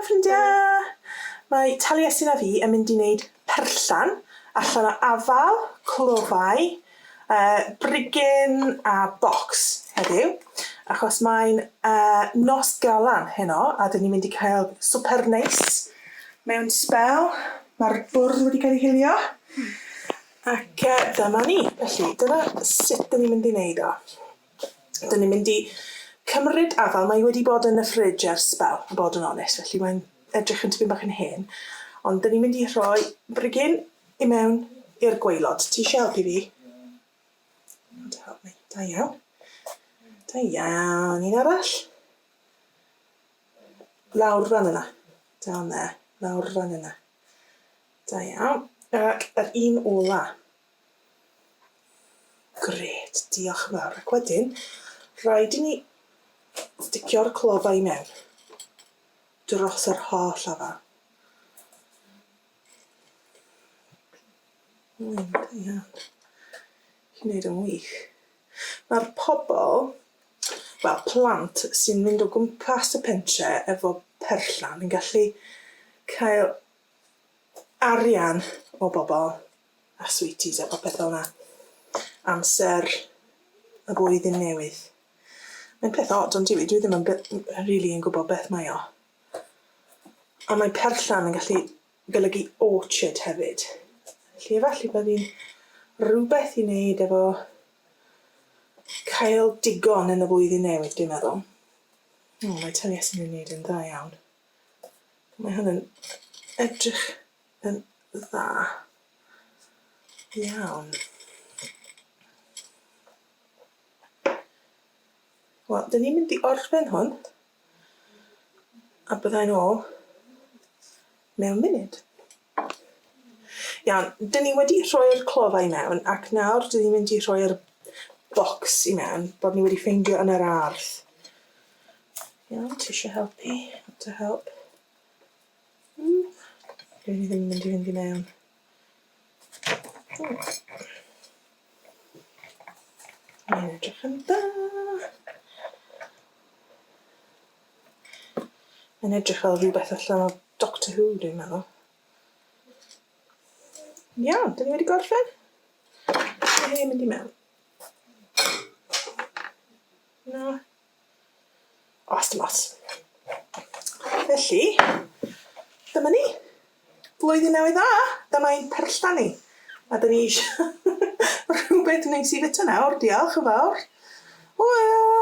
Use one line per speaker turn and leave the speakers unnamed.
ffrindiau! Mae Taliesin a fi yn mynd i wneud perllan allan o afal, clofau, uh, brigyn a bocs heddiw, achos mae'n uh, nos galan heno a dyn ni'n mynd i cael swper neis mewn sbel. Mae'r bwrdd wedi cael ei hilio. Ac uh, dyma ni. Felly, dyna sut dyn ni'n mynd i wneud o. Dyn ni'n mynd i cymryd afal, mae wedi bod yn y fridge ers sbel, a bod yn onest, felly mae'n edrych yn tipyn bach yn hen. Ond dyn ni'n mynd i rhoi brigyn i mewn i'r gwaelod. Ti eisiau helpu fi? Want to help me? Da iawn. Da iawn. Un arall. Lawr fan yna. Down there. Lawr fan yna. Da iawn. Ac yr un ola. Grêt, diolch yn fawr. Ac wedyn, rhaid i ni sticio'r clofa i mewn dros yr holl afal. Mm, da iawn. Chi'n neud yn wych. Mae'r pobl, wel plant sy'n mynd o gwmpas y pentre efo perllan yn gallu cael arian o bobl a sweeties a popeth fel 'na. Amser y flwyddyn newydd. Mae'n peth od ond dyw 'i? Dwi ddim yn by- rili yn gwybod beth mae o. A mae perllan yn gallu golygu orchard hefyd. Felly efallai bod hi'n rhywbeth i wneud efo cael digon yn y flwyddyn newydd dwi'n meddwl. O, mae Taliesin yn wneud yn dda iawn. Mae hwn yn edrych yn dda iawn. Wel, dyn ni'n mynd i orffen hwn a byddai'n ôl mewn munud. Iawn, dyn ni wedi rhoi'r clofa i mewn ac nawr dyn ni'n mynd i rhoi'r bocs i mewn bod ni wedi ffeindio yn yr ardd. Iawn, ti eisiau helpu? Want to help? Mm. Dwi ddim yn mynd i fynd i mewn. Mae'n edrych yn dda. Mae'n edrych fel rhywbeth allan o Doctor Who, dwi'n meddwl. Iawn, dyn ni wedi gorffen? Mae hyn yn mynd i mewn. Na. Os dim ots. Felly, dyma ni. Blwyddyn newydd dda! Dyma ein perllan ni. A dyn ni eisiau rhywbeth neis i fita nawr. Diolch yn fawr. Hwyl!